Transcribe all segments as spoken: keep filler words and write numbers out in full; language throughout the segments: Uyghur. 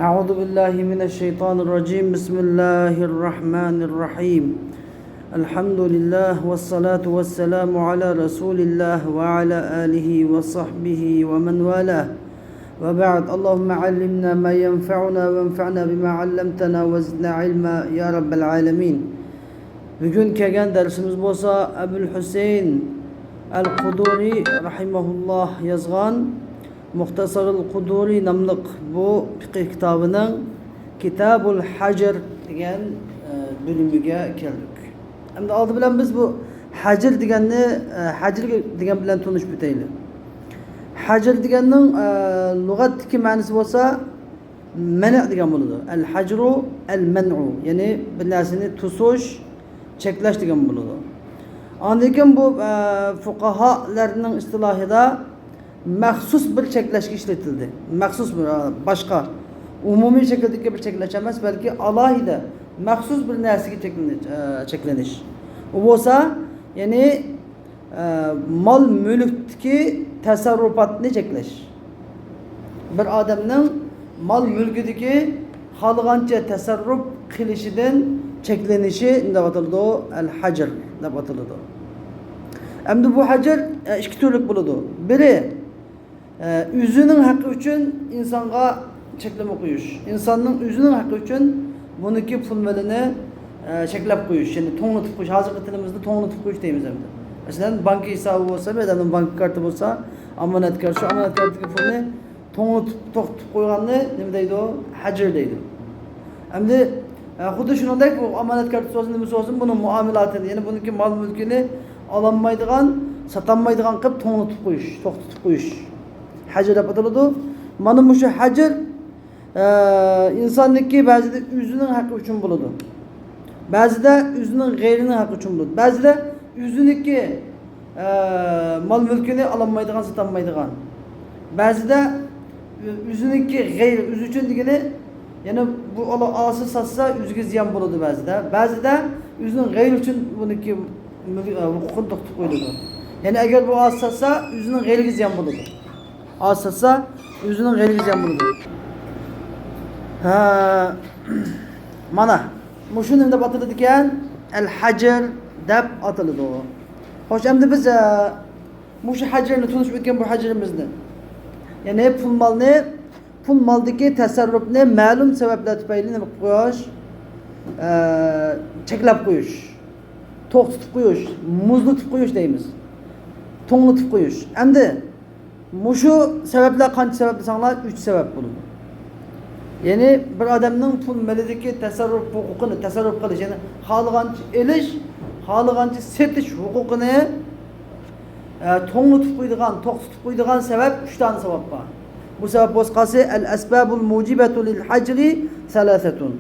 أعوذ بالله من الشيطان الرجيم. بسم الله الرحمن الرحيم. الحمد لله والصلاة والسلام على رسول الله وعلى آله وصحبه ومن والاه. وبعد. اللهم علمنا ما ينفعنا وانفعنا بما علمتنا وزدنا علما يا رب العالمين. بۈگۈن كەلگەن دەرسىمىز بولسا ئەبۇل ھۈسەيىن ئەل قۇدۇرى رەھىمەھۇللاھ يازغان مۇختەسەرۇل قۇدۇرى ناملىق بۇ پىقىھ كىتابىنىڭ كىتابۇل ھەجر دېگەن، ئە، بۆلۈمىگە كەلدۇق. ئەمدى ئالدى بىلەن بىز بۇ ھەجر دېگەننى، ئە، ھەجر دېگەن بىلەن تونۇشۇپ ئۆتەيلى. ھەجر دېگەننىڭ، ئە، لۇغەتتىكى مەنىسى بولسا مەنئ دېگەن بولىدۇ. ئەل ھەجرۇ ئەل مەنئۇ، يەنى بىر نەرسىنى توسۇش، چەكلەش دېگەن بولىدۇ. ئاندىن كېيىن بۇ، ئە، فۇقاھالارنىڭ ئىستىلاھىدا مەخسۇس بىر چەكلەشكە ئىشلىتىلدى. مەخسۇس بىر، ئە، باشقا، ئومۇمىي شەكىلدىكى بىر چەكلەش ئەمەس، بەلكى ئالاھىدە، مەخسۇس بىر نەرسىگە چەكلىنىش، ئە، چەكلىنىش. ئۇ بولسا، يەنى ئە، مال مۈلۈكتىكى تەسەررۇپاتنى چەكلەش. بىر ئادەمنىڭ مال مۈلكىدىكى خالىغانچە تەسەررۇپ قىلىشىدىن چەكلىنىشى نېمە دەپ ئاتىلىدۇ؟ ئەل ھەجر دەپ ئاتىلىدۇ. ئەمدى بۇ ھەجر، ئە، ئىككى تۈرلۈك بولىدۇ. بىرى، ئە، ئۆزىنىڭ ھەققى ئۈچۈن ئىنسانغا چەكلىمە قويۇش. ئىنساننىڭ ئۆزىنىڭ ھەققى ئۈچۈن بۇنىڭكى پۇل مېلىنى، ئە، چەكلەپ قويۇش. يەنى توڭلىتىپ قويۇش. ھازىرقى تىلىمىزدا توڭلىتىپ قويۇش دەيمىز ئەمدى. مەسىلەن، بانكا ھېسابى بولسا، بىر ئادەمنىڭ بانكا كارتى بولسا، ئامانەت كارت، شۇ ئامانەت كارتىدىكى پۇلنى توڭلىتىپ توختىتىپ قويغاننى نېمە دەيدۇ؟ ھەجر دەيدۇ. ئەمدى، ئە، خۇددى شۇنىڭدەك بۇ ئامانەت كارتىسى بولسۇن، نېمىسى بولسۇن، بۇنىڭ مۇئامىلاتىنى، يەنى بۇنىڭكى مال مۈلكىنى ئالالمايدىغان، ساتالمايدىغان قىلىپ توڭلىتىپ قويۇش، توختىتىپ قويۇش ھەجر دەپ ئاتىلىدۇ. مانا مۇشۇ ھەجر، ئە، ئىنساننىڭكى بەزىدە ئۆزىنىڭ ھەققى ئۈچۈن بولىدۇ. بەزىدە ئۆزىنىڭ غەيرىنىڭ ھەققى ئۈچۈن بولىدۇ. بەزىدە ئۆزىنىڭكى ئە، مال مۈلكىنى ئالالمايدىغان، ساتالمايدىغان. بەزىدە ئۆ-، ئۆزىنىڭكى غەيرى، ئۆزى ئۈچۈن دېگىنى، يەنى بۇ ئالا-، ئالسا ساتسا ئۆزىگە زىيان بولىدۇ بەزىدە. بەزىدە ئۆزىنىڭ غەيرى ئۈچۈن بۇنىڭكى مۈل-، ئە، ھوقۇقىنى توختىتىپ قويۇلىدۇ. يەنى ئەگەر بۇ ئالسا ساتسا ئۆزىنىڭ غەيرىگە زىيان بولىدۇ. ئالسا ساتسا ئۆزىنىڭ غەيرىگە زىيان بولىدۇ. ھە، مانا مۇشۇ نېمە دەپ ئاتىلىدىكەن؟ ئەل ھەجر دەپ ئاتىلىدۇ. خوش، ئەمدى بىز، ئە، مۇشۇ ھەجرنى تونۇشۇپ ئۆتكەن بۇ ھەجرىمىزنى، يەنى پۇل مالنى، پۇل مالدىكى تەسەررۇپنى مەلۇم سەۋەبلەر تۈپەيلى نېمە قىلىپ قويۇش؟ ئە، چەكلەپ قويۇش، توختىتىپ قويۇش، مۇزلىتىپ قويۇش دەيمىز. توڭلىتىپ قويۇش. ئەمدى مۇشۇ سەۋەبلەر قانچە سەۋەب دېسەڭلار، ئۈچ سەۋەب بولىدۇ. يەنى بىر ئادەمنىڭ پۇل مېلىدىكى تەسەررۇپ ھوقۇقىنى، تەسەررۇپ قىلىش، يەنى خالىغانچە ئېلىش، خالىغانچە سېتىش ھوقۇقىنى، ئە، توڭلىتىپ قويىدىغان، توختىتىپ قويىدىغان سەۋەب، ئۈچ دانە سەۋەب بار. بۇ سەۋەب بولسا قالسا، ئەل ئەسبابۇل مۇجىبەتۇ لىل ھەجرى سەلاسەتۇن.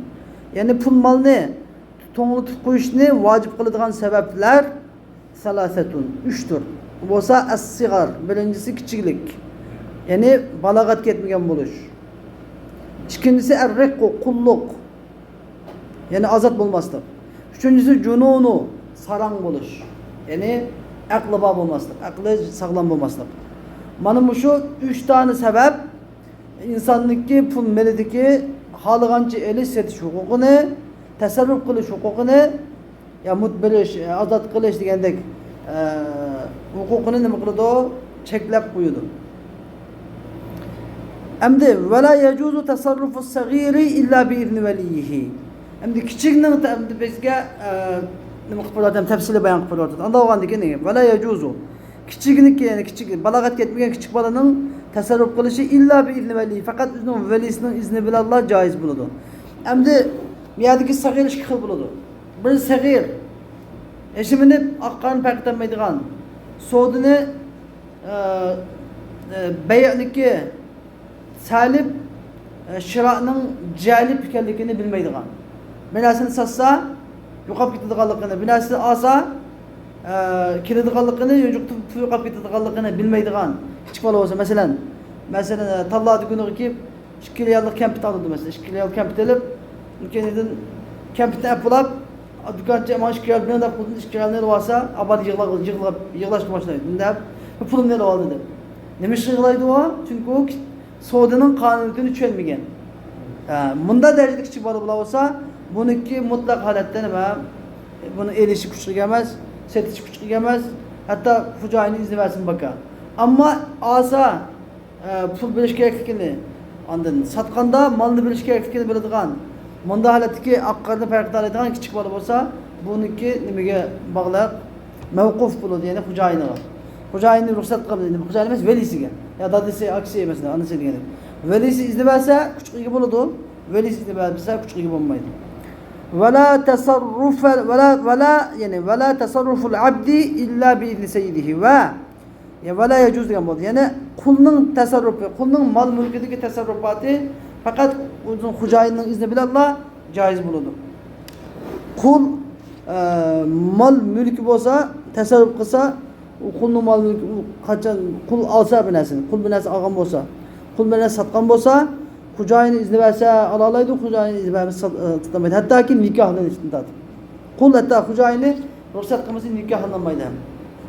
يەنى پۇل مالنى توڭلىتىپ قويۇشنى ۋاجىپ قىلىدىغان سەۋەبلەر سەلاسەتۇن، ئۈچتۇر. بۇ بولسا ئەسسىغار، بىرىنچىسى كىچىكلىك، يەنى بالاغەتكە يەتمىگەن بولۇش. ئىككىنچىسى ئەررىققۇ، قۇللۇق، يەنى ئازاد بولماسلىق. ئۈچىنچىسى جۇنۇنۇ، ساراڭ بولۇش، يەنى ئەقلى بار بولماسلىق، ئەقلى ساغلام بولماسلىق. مانا مۇشۇ ئۈچ دانە سەۋەب ئىنساننىڭكى پۇل مېلىدىكى خالىغانچە ئېلىش، سېتىش ھوقۇقىنى، تەسەررۇپ قىلىش ھوقۇقىنى، يا مۇت بېرىش، ئازاد قىلىش دېگەندەك، ئە، ھوقۇقىنى نېمە قىلىدۇ؟ چەكلەپ قويىدۇ. ئەمدى، ۋەلا يەجۇزۇ تەسەررۇفۇس سەغىرى ئىللا بىئىزنى ۋەلىييىھى. ئەمدى كىچىكنىڭ تە-، ئەمدى بىزگە، ئە، نېمە قىلىپ بېرىۋاتىمەن، تەپسىلىي بايان قىلىپ بېرىۋاتىمەن. ئانداق بولغاندىكىن، ۋەلا يەجۇزۇ. كىچىكنىڭكى، يەنى كىچىك، بالاغەتكە يەتمىگەن كىچىك بالىنىڭ تەسەررۇپ قىلىشى ئىللا بىئىزنى ۋەلىييىھى، پەقەت ئۆزىنىڭ ۋەلىسىنىڭ ئىزنى بىلەنلا جائىز بولىدۇ. ئەمدى بۇ يەردىكى سەغىر ئىككى خىل بولىدۇ. بىر سەغىر، ھېچنېمىنى ئاق قارىنى پەرق ئېتەلمەيدىغان، سودىنى، ئە، ئە، بەيئنىڭكى سەلىب، ئە، شىرانىڭ جەلىب ئىكەنلىكىنى بىلمەيدىغان، بىر نەرسىنى ساتسا يوقاپ كېتىدىغانلىقىنى، بىر نەرسىنى ئالسا، ئە، كېلىدىغانلىقىنى، يوقىتىپ پۇل يوقاپ كېتىدىغانلىقىنى بىلمەيدىغان كىچىك بالا بولسا، مەسىلەن، مەسىلەن، تاللا دۇكىنىغا كېلىپ، ئىككى رىياللىق كەمپۈت ئالىدۇ، مەسىلەن، ئىككى رىيال كەمپۈت ئېلىپ، كېيىن كەمپۈتنى ئەپ بولاپ، دۇكانچى، ماڭا ئىككى رىيال بېرىڭ دەپ، قولىدىن ئىككى رىيالنى ئېلىۋالسا، ئاپات يىغلاپ، يىغلاپ، يىغلاشقا باشلايدۇ. نېمە دەپ، پۇلۇمنى ئېلىۋالدى دەپ. نېمە ئۈچۈن يىغلايدۇ ئۇ؟ چۈنكى ئۇ سودىنىڭ قانۇنىيىتىنى چۈشەنمىگەن. ھە، مۇنداق دەرىجىدە كىچىك بالا بولسا، بۇنىڭكى مۇتلەق ھالەتتە نېمە؟ بۇنى ئېلىشى كۈچلۈك ئەمەس، سېتىشى كۈچلۈك ئەمەس، ھەتتا خوجايىنى ئىزنى بەرسىمۇ بىكار. ئەمما ئالسا، ئە، پۇل بېرىش كېرەكلىكىنى، ئاندىن ساتقاندا مالنى بېرىش كېرەكلىكىنى بىلىدىغان، مۇنداق ھالەتتىكى ئاق قارىنى پەرق قىلالايدىغان كىچىك بالا بولسا، بۇنىڭكى نېمىگە باغلىق؟ مەۋقۇف بولىدۇ، يەنى خوجايىنىغا. خوجايىنى رۇخسەت قىلىدۇ، خوجايىنى ئەمەس، ۋەلىسىگە. يا دادىسى، ئاكىسى، مەسىلەن، ئانىسى دېگەن. ۋەلىسى ئىزنى بەرسە، كۈچكە ئىگە بولىدۇ. ۋەلىسى ئىزنى بەرمىسە، كۈچكە ئىگە بولمايدۇ. ۋەلا تەسەررۇفە، ۋەلا، ۋەلا، يەنى ۋەلا تەسەررۇفۇل ئەبدى ئىللا بىئىزنى سەييىدىھى ۋە يا ۋەلا يەجۇز دېگەن بولدى. يەنى قۇلنىڭ تەسەررۇپى، قۇلنىڭ مال مۈلكىدىكى تەسەررۇپاتى پەقەت ئۆزىنىڭ خوجايىنىنىڭ ئىزنى بىلەنلا جايىز بولىدۇ. قۇل، ئە، مال مۈلكى بولسا، تەسەررۇپ قىلسا، ئۇ قۇلنىڭ مال مۈلكى، ئۇ قاچان قۇل ئالسا بىر نەرسىنى، قۇل بىر نەرسە ئالغان بولسا، قۇل بىر نەرسە ساتقان بولسا، خوجايىنى ئىزنى بەرسە ئالالايدۇ، خوجايىنى ئىزنى بەرمىسە سات-، ئە، ساتالمايدۇ. ھەتتاكى نىكاھلىنىشتىن تارتىپ. قۇل ھەتتا خوجايىنى رۇخسەت قىلمىسا نىكاھلىنالمايدۇ ھەم.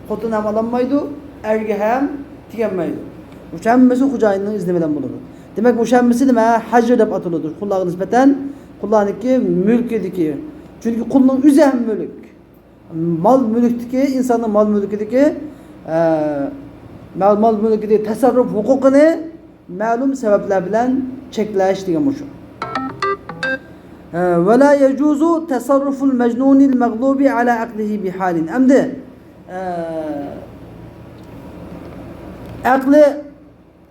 خوتۇن ھەم ئالالمايدۇ، ئەرگە ھەم تېگەلمەيدۇ. مۇشۇ ھەممىسى خوجايىننىڭ ئىزنى بىلەن بولىدۇ. دېمەك، مۇشۇ ھەممىسى نېمە؟ ھەجر دەپ ئاتىلىدۇ. قۇللارغا نىسبەتەن، قۇللارنىڭكى مۈلكىدىكى. چۈنكى قۇلنىڭ ئۆزى ھەم مۈلۈك. مال مۈلۈكتىكى، ئىنساننىڭ مال مۈلكىدىكى، ئە، مال، مال مۈلكىدىكى تەسەررۇپ ھوقۇقىنى مەلۇم سەۋەبلەر بىلەن چەكلەش دېگەن مۇشۇ. ئە، ۋەلا يەجۇزۇ تەسەررۇفۇل مەجنۇنىل مەغلۇبى ئەلا ئەقلىھى بىھالىن. ئەمدى، ئە، ئەقلى،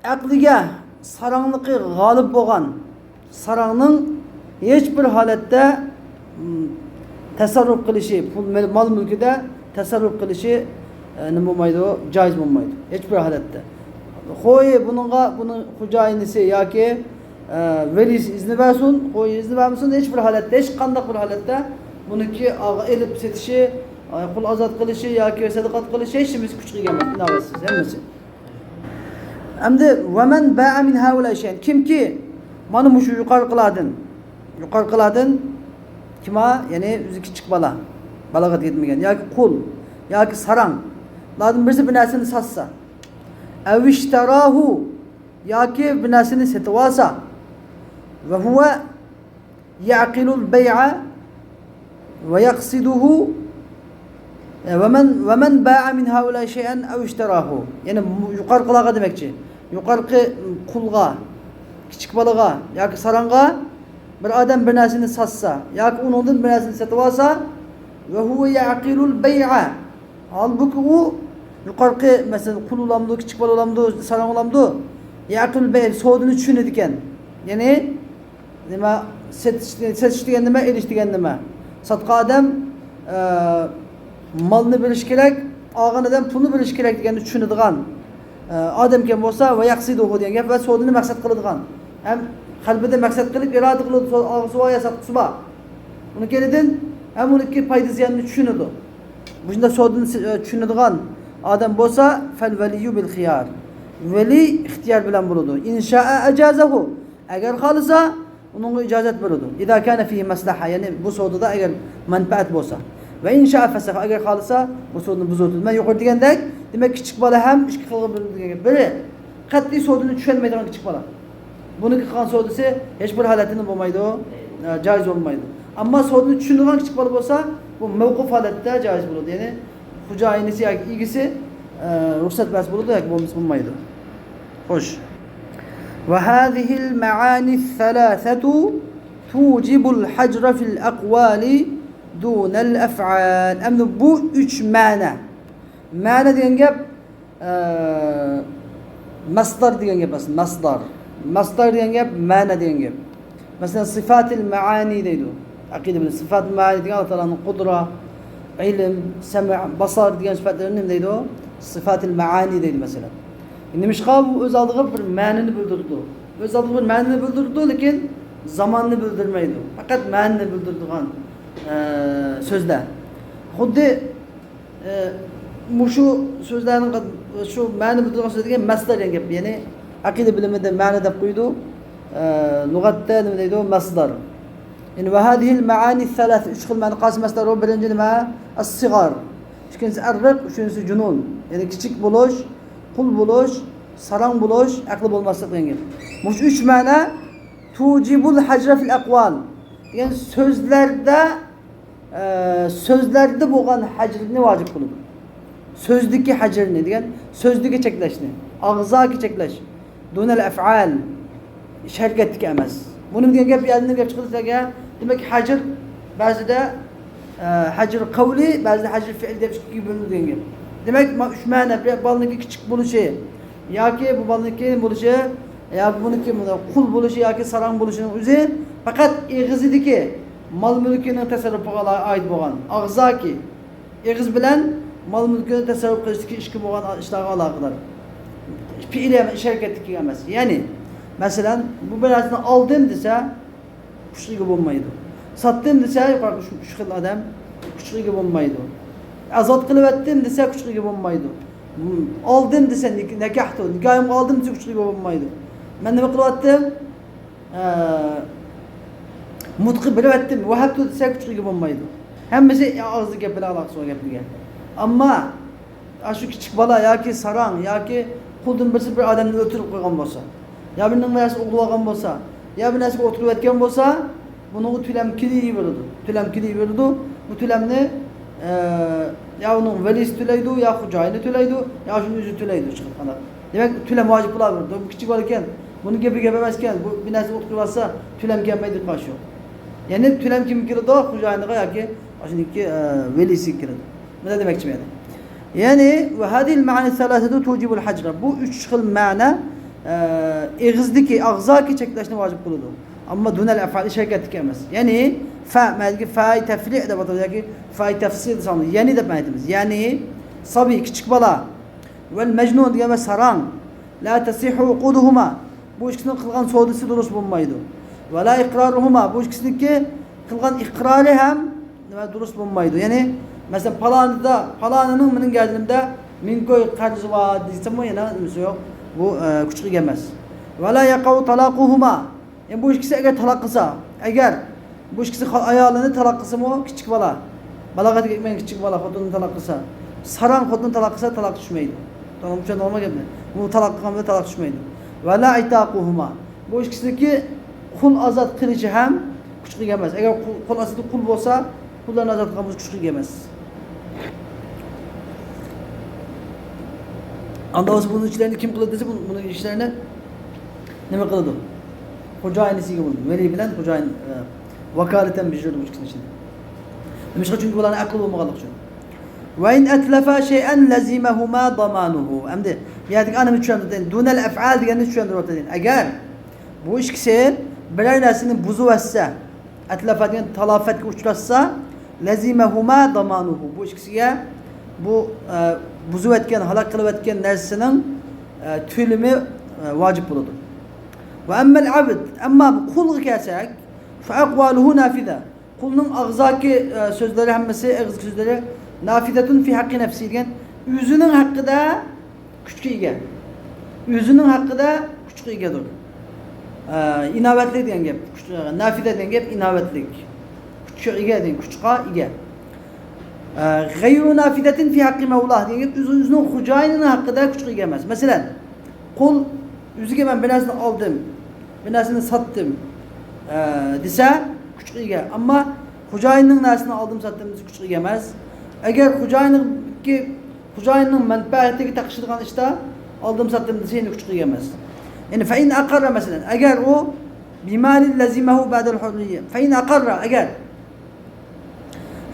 ئەقلىگە ساراڭلىقى غالىب بولغان ساراڭنىڭ ھېچ بىر ھالەتتە، م، تەسەررۇپ قىلىشى، پۇل، مال مۈلكىدە تەسەررۇپ قىلىشى، ئە، نېمە بولمايدۇ؟ جايىز بولمايدۇ. ھېچ بىر ھالەتتە. خوي، بۇنىڭغا، بۇنىڭ خوجايىنىسى ياكى، ئە، ۋەلىسى ئىزنى بەرسۇن، خوي ئىزنى بەرمىسۇن، ھېچ بىر ھالەتتە، ھېچ قانداق بىر ھالەتتە بۇنىڭكى ئالغا ئېلىپ سېتىشى، ئە، قۇل ئازاد قىلىشى ياكى سەدىقات قىلىشى ھېچ نېمىسى كۈچكە ئىگە ئەمەس، ئىناۋەتسىز، ھەممىسى. ئەمدى، ۋەمەن بەئە مىن ھەئۇلاء شەيئەن، كىمكى مانا مۇشۇ يۇقىرىقىلاردىن، يۇقىرىقىلاردىن كىما، يەنى ئۆزى كىچىك بالا، بالاغەتكە يەتمىگەن ياكى قۇل ياكى ساراڭ، بۇلاردىن بىرسى بىر نەرسىنى ساتسا، ئەۋ ئىشتەراھۇ، ياكى بىر نەرسىنى سېتىۋالسا، ۋە ھۇۋە يەقىلۇل بەيئە ۋە يەقسىدۇھۇ، ۋەمەن، ۋەمەن بەئە مىن ھەئۇلاء شەيئەن ئەۋ ئىشتەراھۇ. يەنى يۇقىرىقىلارغا دېمەكچى. يۇقىرىقى قۇلغا، كىچىك بالىغا ياكى ساراڭغا بىر ئادەم بىر نەرسىنى ساتسا ياكى ئۇنىڭدىن بىر نەرسىنى سېتىۋالسا، ۋە ھۇۋە يەقىلۇل بەيئە. ھالبۇكى ئۇ يۇقىرىقى، مەسىلەن، قۇل بولامدۇ، كىچىك بالا بولامدۇ، ساراڭ بولامدۇ، يەقىلۇل بەيئە، سودىنى چۈشىنىدىكەن. يەنى نېمە، سېتىش، سېتىش دېگەن نېمە، ئېلىش دېگەن نېمە؟ ساتقان ئادەم، ئە، مالنى بېرىشى كېرەك، ئالغان ئادەم پۇلنى بېرىشى كېرەك دېگەننى چۈشىنىدىغان، ئە، ئادەمكەن بولسا، ۋە يەقسىدۇھۇ دېگەن گەپ، ۋە سودىنى مەقسەت قىلىدىغان، ھەم قەلبىدە مەقسەت قىلىپ ئىرادە قىلىدۇ، سو-، ئالغۇسى بار يا ساتقۇسى بار. ئۇنىڭ كەينىدىن ھەم ئۇنىڭكى پايدا زىيانىنى چۈشىنىدۇ. مۇشۇنداق سودىنى، ئە، چۈشىنىدىغان ئادەم بولسا، فەل ۋەلىييۇ بىل خىيار. ۋەلىي ئىختىيار بىلەن بولىدۇ. ئىن شائە ئەجازەھۇ. ئەگەر خالىسا، ئۇنىڭغا ئىجازەت بېرىدۇ. ئىزا كانە فىھى مەسلەھە، يەنى بۇ سودىدا ئەگەر مەنپەئەت بولسا. ۋە ئىن شائە فەسەخە، ئەگەر خالىسا، بۇ سودىنى بۇزۇۋېتىدۇ. مەن يۇقىرىدا دېگەندەك، دېمەك، كىچىك بالا ھەم ئىككى خىلغا بۆلۈنىدۇ. بىرى، قەتئىي سودىنى چۈشەنمەيدىغان كىچىك بالا. بۇنىڭكى قىلغان سودىسى ھېچ بىر ھالەتتە نېمە بولمايدۇ، ئە، جايىز بولمايدۇ. ئەمما سودىنى چۈشىنىدىغان كىچىك بالا بولسا، بۇ مەۋقۇف ھالەتتە جايىز بولىدۇ. يەنى خوجايىنىسى ياكى ئىگىسى، ئە، رۇخسەت بەرسە بولىدۇ ياكى بولمىسا بولمايدۇ. خوش. وهذه المعاني الثلاثة توجب الحجر في الأقوال دون الأفعال. ئەمدى بۇ ئۈچ مەنە. مەنە دېگەن گەپ، ئە، مەسدار دېگەن گەپ ئەمەس، مەسدار. مەسدار دېگەن گەپ مەنە دېگەن گەپ. مەسىلەن، سىفاتىل مەئانى دەيدۇ. ئەقىدە بىلەن سىفاتىل مەئانى دېگەن ئاللا تائالانىڭ قۇدرە، ئىلىم، سەمع، باسار دېگەن سۈپەتلەرنى نېمە دەيدۇ؟ سىفاتىل مەئانى دەيدۇ، مەسىلەن. نېمىشقا؟ بۇ ئۆز ئالدىغا بىر مەنىنى بىلدۈرىدۇ. ئۆز ئالدىغا بىر مەنىنى بىلدۈرىدۇ، لېكىن زاماننى بىلدۈرمەيدۇ. پەقەت مەنىنى بىلدۈرىدىغان، ئە، سۆزلەر. خۇددى ئە، مۇشۇ سۆزلەرنىڭ، شۇ مەنە بىلدۈرىدىغان سۆز دېگەن مەسدەر دېگەن گەپ. يەنى ئەقىدە بىلىمىدە مەنە دەپ قويىدۇ. ئە، لۇغەتتە نېمە دەيدۇ؟ مەسدەر. يەنى ۋە ھازىھىل مەئانى سەلەس، ئۈچ خىل مەنە. قايسى مەسدەر ئۇ؟ بىرىنچى نېمە؟ ئەسسىغار. ئىككىنچىسى ئەررىق، ئۈچىنچىسى جۇنۇن. يەنى كىچىك بولۇش، قۇل بولۇش، ساراڭ بولۇش، ئەقلى بولماسلىق دېگەن گەپ. مۇشۇ ئۈچ مەنە توجب الحجر في الأقوال دېگەن سۆزلەردە، ئە، سۆزلەردە بولغان ھەجرنى ۋاجىپ قىلىدۇ. سۆزدىكى ھەجرنى دېگەن سۆزدىكى چەكلەشنى، ئاغزاكى چەكلەش. دۇنەل ئەفئال، ئىش ھەرىكەتتىكى ئەمەس. بۇنى دېگەن گەپ، يەنە گەپ چىقىدۇ سىلەرگە. دېمەك، ھەجر بەزىدە، ئە، ھەجر قەۋلى، بەزىدە ھەجر فېئىل دەپ ئىككىگە بۆلۈنىدۇ دېگەن گەپ. دېمەك، ما-، ئۈچ مەنە، بىر بالىنىڭكى كىچىك بولۇشى، ياكى بۇ بالىنىڭكى بولۇشى، يا بۇنىڭكى قۇل بولۇشى ياكى ساراڭ بولۇشىنىڭ ئۆزى پەقەت ئېغىزىدىكى مال-مۈلكىنىڭ تەسەررۇپىغا ئائىت بولغان، ئاغزاكى، ئېغىز بىلەن مال-مۈلكىنى تەسەررۇپ قىلىشتىكى ئىشقا بولغان ئىشلارغا ئالاقىدار. پېئىلىي ئەمەس، ئىش ھەرىكەتتىكى ئەمەس. يەنى، مەسىلەن، بۇ بىر نەرسىنى ئالدىم دېسە، كۈچكە ئىگە بولمايدۇ. ساتتىم دېسە، يۇقىرىقى ئۈچ، ئۈچ خىل ئادەم كۈچكە ئىگە بولمايدۇ. ئازاد قىلىۋەتتىم دېسە، كۈچكە ئىگە بولمايدۇ. ئالدىم دېسە، نىك-، نەكەھتۇ، نىكاھىمغا ئالدىم دېسە، كۈچكە ئىگە بولمايدۇ. مەن نېمە قىلىۋەتتىم؟ ئە، مۇتقا بېرىۋەتتىم، ۋەھەبتۇ دېسە، كۈچكە ئىگە بولمايدۇ. ھەممىسى ئاغزىدىكى گەپ بىلەن ئالاقىسى بار گەپلىگەن. ئەمما ئاشۇ كىچىك بالا ياكى ساراڭ ياكى قۇلدىن بىرسى بىر ئادەمنى ئۆلتۈرۈپ قويغان بولسا، يا بىرىنىڭ نەرسىسىنى ئوغرىلاپ ئالغان بولسا، يا بىر نەرسىگە ئولتۇرۇۋەتكەن بولسا، بۇنىڭغا تۆلەم كېلىۋېرىدۇ. تۆلەم كېلىۋېرىدۇ. بۇ تۆلەمنى، ئە، يا ئۇنىڭ ۋەلىسى تۆلەيدۇ، يا خوجايىنى تۆلەيدۇ، يا شۇنى ئۆزى تۆلەيدۇ. چىقىپ قانداق؟ دېمەك، تۆلەم ۋاجىپ بولاۋېرىدۇ. بۇ كىچىك بالا ئىكەن، بۇنىڭ گېپى گەپ ئەمەس ئىكەن، بۇ بىر نەرسە ئولتۇرۇۋاتسا، تۆلەم كەلمەيدۇ قارشى. يەنى تۆلەم كىمگە كېلىدۇ؟ خوجايىنىغا ياكى ئاشۇنىڭكى، ئە، ۋەلىسىگە كېلىدۇ. مانا دېمەكچىمەن. يەنى، وهذه المعاني الثلاثة توجب الحجر. بۇ ئۈچ خىل مەنە، ئە، ئېغىزدىكى، ئاغزاكى چەكلەشنى ۋاجىپ قىلىدۇ. ئەمما دۇنەل ئەفئال، ئىش ھەرىكەتتىكى ئەمەس. يەنى، فە، مەنىدىكى فەي تەفرىئ دەپ ئاتىلىدۇ ياكى فەي تەفسىل دېسەڭ، يەنى دەپ مەنە ئېيتىمىز. يەنى، سابىي، كىچىك بالا، ۋەل مەجنۇن دېگەن ۋە ساراڭ، لا تەسىھھۇ ئۇقۇدۇھۇما، بۇ ئىككىسىنىڭ قىلغان سودىسى دۇرۇس بولمايدۇ. ۋە لا ئىقرارۇھۇما، بۇ ئىككىسىنىڭكى قىلغان ئىقرارى ھەم نېمە، دۇرۇس بولمايدۇ. يەنى، مەسىلەن، پالانىدا، پالانىنىڭ مېنىڭ گەدىنىمدە مىڭ كوي قەرزى بار دېسىمۇ يەنە نېمىسى يوق. بۇ، ئە، كۈچكە ئىگە ئەمەس. ۋە لا يەقەئۇ تالاقۇھۇما، يەنى بۇ ئىككىسى ئەگەر تالاق قىلسا، ئەگەر بۇ ئىككىسى خا-، ئايالىنى تالاق قىلسىمۇ، كىچىك بالا، بالاغەتكە يەتمىگەن كىچىك بالا خوتۇنىنى تالاق قىلسا، ساراڭ خوتۇنىنى تالاق قىلسا، تالاق چۈشمەيدۇ. تامام چۈشەندىڭىزمۇ گەپنى؟ بۇ تالاق قىلغان بىلەن تالاق چۈشمەيدۇ. ۋە لا ئىتاقۇھۇما. بۇ ئىككىسىنىڭكى قۇل ئازاد قىلىشى ھەم كۈچكە ئىگە ئەمەس. ئەگەر قۇل، قۇل ئاستىدا قۇل بولسا، قۇللارنى ئازاد قىلغان بولسا، كۈچكە ئىگە ئەمەس. ئاندا بولسا بۇنىڭ ئىشلىرىنى كىم قىلىدۇ دېسە، بۇ-، بۇنىڭ ئىشلىرىنى نېمە قىلىدۇ؟ خوجايىنى ئىگە بولىدۇ. ۋەلىي بىلەن خوجايىن، ئە، ۋاكالىتەن بېجىرىدۇ بۇ ئىككىسىنىڭ ئىشىنى. نېمىشقا؟ چۈنكى بۇلارنىڭ ئەقلى بولمىغانلىقى ئۈچۈن. ۋە ئىن ئەتلەفا شەيئەن لەزىمەھۇما دامانۇھۇ. ئەمدى بۇ يەردىكى ئانىمىز چۈشەندۈرۈۋاتىدۇ. دۇنەل ئەفئال دېگەننى چۈشەندۈرۈۋاتىدۇ. ئەگەر بۇ ئىككىسى بىرەر نەرسىنى بۇزۇۋەتسە، ئەتلەفە دېگەن تالاپەتكە ئۇچراتسا، لەزىمەھۇما دامانۇھۇ. بۇ ئىككىسىگە بۇ، ئە، بۇزۇۋەتكەن، ھالاك قىلىۋەتكەن نەرسىنىڭ، ئە، تۆلىمى، ئە، ۋاجىپ بولىدۇ. ۋە ئەممەل ئەبد، ئەمما قۇلغا كەلسەك، فەئەقۋالۇھۇ نافىزە. قۇلنىڭ ئاغزاكى، ئە، سۆزلىرى ھەممىسى، ئېغىزدىكى سۆزلىرى، نافىزەتۇن فى ھەققى نەفسى دېگەن، ئۆزىنىڭ ھەققىدە كۈچكە ئىگە. ئۆزىنىڭ ھەققىدە كۈچكە ئىگىدۇر. ئە، ئىناۋەتلىك دېگەن گەپ. كۈچ، ئە، نافىزە دېگەن گەپ ئىناۋەتلىك. كۈچكە ئىگە دېگەن، كۈچقا ئىگە. ئە، غەيرۇ نافىزەتىن فى ھەققى مەۋلاھ دېگەن گەپ، ئۆزى، ئۆزىنىڭ خوجايىنىنىڭ ھەققىدە كۈچكە ئىگە ئەمەس. مەسىلەن، قۇل ئۆزىگە مەن بىر نەرسىنى ئالدىم، بىر نەرسىنى ساتتىم، ئە، دېسە، كۈچكە ئىگە. ئەمما خوجايىننىڭ نەرسىنى ئالدىم، ساتتىم دېسە، كۈچكە ئىگە ئەمەس. ئەگەر خوجايىننىڭكى، خوجايىننىڭ مەنپەئەتىگە تېقىشىدىغان ئىشتا ئالدىم، ساتتىم دېسە، يەنە كۈچكە ئىگە ئەمەس. يەنى فەئىن ئەقەررە، مەسىلەن، ئەگەر ئۇ بىمالىن لەزىمەھۇ بەدەل ھۇررىيە. فەئىن ئەقەررە، ئەگەر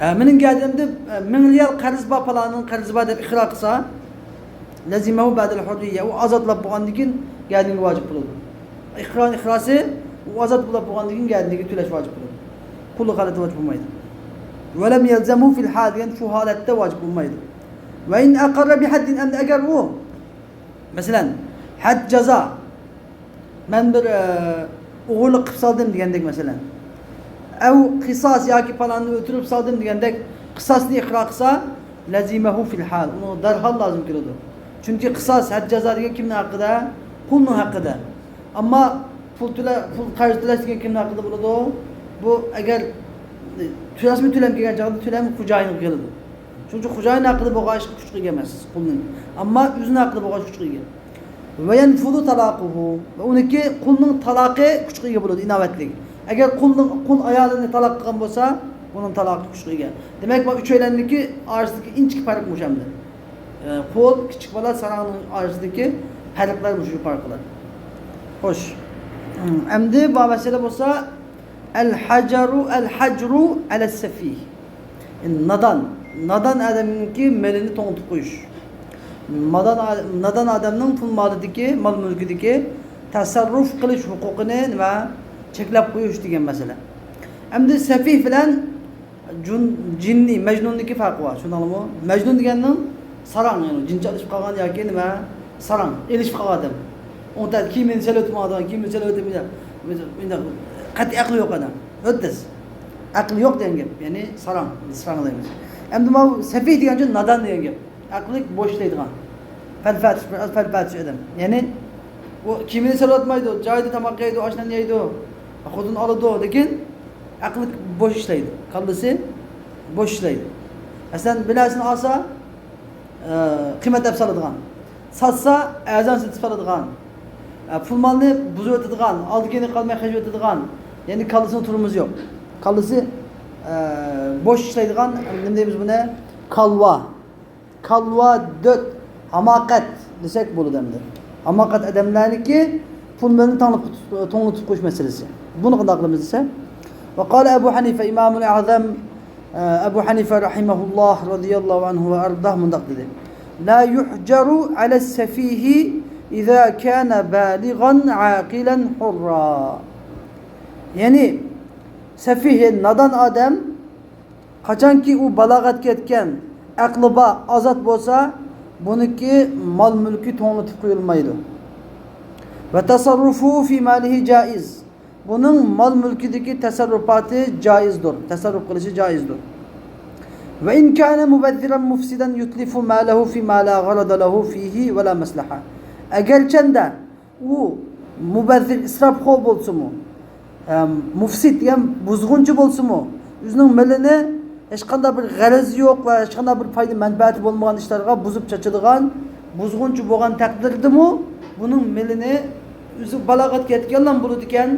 ئە، مېنىڭ گەدىنىمدە، ئە، مىڭ رىيال قەرز بار، پالانىنىڭ قەرزى بار دەپ ئىقرار قىلسا، لەزىمەھۇ بەدەل ھۇررىيە، ئۇ ئازادلاپ بولغاندىن كېيىن گەدىنىگە ۋاجىپ بولىدۇ. ئىقرار، ئىقراسى، ئۇ ئازاد بولۇپ بولغاندىن كېيىن گەدىنىگە تۆلەش ۋاجىپ بولىدۇ. قۇللۇق ھالەتتە ۋاجىپ بولمايدۇ. ۋەلەم يەلزەمھۇ فىل ھال دېگەن شۇ ھالەتتە ۋاجىپ بولمايدۇ. ۋە ئىن ئەقەررە بىھەددىن، ئەمدى ئەگەر ئۇ، مەسىلەن، ھەد جازا، مەن بىر، ئە، ئوغرىلىق قىلىپ سالدىم دېگەندەك، مەسىلەن. ئەۋ قىساس ياكى پالاننى ئۆلتۈرۈپ سالدىم دېگەندەك قىساسنى ئىقرار قىلسا، لەزىمەھۇ فىل ھال، ئۇنىڭغا دەرھال لازىم كېلىدۇ. چۈنكى قىساس، ھەد جازا دېگەن كىمنىڭ ھەققىدە؟ قۇلنىڭ ھەققىدە. ئەمما پۇل تۆلە-، پۇل قەرز تۆلەش دېگەن كىمنىڭ ھەققىدە بولىدۇ؟ بۇ ئەگەر، ئە، تۆلەسمۇ تۆلەم كەلگەن چاغدا تۆلەم خوجايىنغا كېلىدۇ. شۇنىڭ ئۈچۈن خوجايىن ھەققىدە بولغاچ كۈچكە ئىگە ئەمەس قۇلنىڭ. ئەمما ئۆزىنىڭ ھەققىدە بولغاچ كۈچكە ئىگە. ۋە يەنفۇزۇ تالاقۇھۇ. ۋە ئۇنىڭكى قۇلنىڭ تالاقى كۈچكە ئىگە بولىدۇ، ئىناۋەتلىك. ئەگەر قۇلنىڭ، قۇل ئايالىنى تالاق قىلغان بولسا، ئۇنىڭ تالاقى كۈچكە ئىگە. دېمەك، بۇ ئۈچەيلەننىڭكى ئارىسىدىكى ئىنچىكە پەرق مۇشۇ ئەمدى. ئە، قۇل، كىچىك بالا، ساراڭنىڭ ئارىسىدىكى پەرقلەر مۇشۇ پەرقلەر. خوش. ئەمدى بۇ مەسىلە بولسا، ئەل ھەجرۇ، ئەل ھەجرۇ ئەلەس سەفىھ. نادان، نادان ئادەمنىڭكى مېلىنى توڭلىتىپ قويۇش. نادان ئا-، نادان ئادەمنىڭ پۇل مالىدىكى، مال مۈلكىدىكى تەسەررۇپ قىلىش ھوقۇقىنى نېمە؟ چەكلەپ قويۇش دېگەن مەسىلە. ئەمدى سەفىھ بىلەن جۇن-، جىننى، مەجنۇننىڭكى پەرقى بار، شۇنداقمۇ؟ مەجنۇن دېگەننىڭ ساراڭ، يەنى جىنچە ئېلىشىپ قالغان ياكى نېمە؟ ساراڭ، ئېلىشىپ قالغان ئادەم. ئۇنىڭ كىيىمىنى سېلىۋېتىپ ماڭىدىغان، كىيىمىنى سېلىۋېتىپ مۇنداق، مۇنداق قەتئىي ئەقلى يوق ئادەم. ئۆتتىز. ئەقلى يوق دېگەن گەپ، يەنى ساراڭ، بىز ساراڭ دەيمىز. ئەمدى ماۋۇ سەفىھ دېگەن نادان دېگەن گەپ. ئەقلى بوش ئىشلەيدىغان. پەلپەتىش، بىر ئاز پەلپەتىش ئادەم. يەنى ئۇ كىيىمىنى سېلىۋاتمايدۇ، جايىدا تاماق يەيدۇ، ئاش نان يەيدۇ، خوتۇن ئالىدۇ، لېكىن ئەقلى بوش ئىشلەيدۇ، كاللىسى بوش ئىشلەيدۇ. مەسىلەن، بىر نەرسىنى ئالسا، ئە، قىممەت دەپ سالىدىغان، ساتسا ئەرزان سېتىپ سالىدىغان، ئە، پۇل مالنى بۇزۇۋېتىدىغان، ئالدى كەينى قالماي خەجلىۋېتىدىغان، يەنى كاللىسىنىڭ تۇرمىسى يوق. كاللىسى، ئە، بوش ئىشلەيدىغان، نېمە دەيمىز بۇنى؟ كالۋا. كالۋا، دۆت، ھاماقەت دېسەك بولىدۇ ئەمدى. ھاماقەت ئادەملەرنىڭكى پۇل مېلىنى تاڭلىپ، توڭلىتىپ قويۇش مەسىلىسى. بۇنى قانداق قىلىمىز دېسە، ۋە قالە ئەبۇ ھەنىفە، ئىمامۇل ئەزەم، ئەبۇ ھەنىفە رەھىمەھۇللاھ رەزىيەللاھۇ ئەنھۇ ۋە ئەرداھ مۇنداق دېدى: لا يحجر على السفيه إذا كان بالغا عاقلا حرا. يەنى سەفىھ، نادان ئادەم قاچانكى ئۇ بالاغەتكە يەتكەن، ئەقلى بار، ئازاد بولسا، بۇنىڭكى مال مۈلكى توڭلىتىپ قويۇلمايدۇ. ۋە تەسەررۇفۇ فى مالىھى جائىز. بۇنىڭ مال مۈلكىدىكى تەسەررۇپاتى جائىزدۇر، تەسەررۇپ قىلىشى جائىزدۇر. ۋە ئىن كانە مۇبەززىرەن مۇفسىدەن يۇتلىفۇ مالەھۇ فى ما لا غەرەزە لەھۇ فىھى ۋە لا مەسلەھە. ئەگەرچەندە ئۇ مۇبەززىر، ئىسراپخور بولسىمۇ، ئەم، مۇفسىد دېگەن بۇزغۇنچى بولسىمۇ، ئۆزىنىڭ مېلىنى ھېچقانداق بىر غەرىزى يوق ۋە ھېچقانداق بىر پايدا مەنپەئەتى بولمىغان ئىشلارغا بۇزۇپ چاچىدىغان بۇزغۇنچى بولغان تەقدىردىمۇ، بۇنىڭ مېلىنى ئۆزى بالاغەتكە يەتكەنلا بولىدىكەن،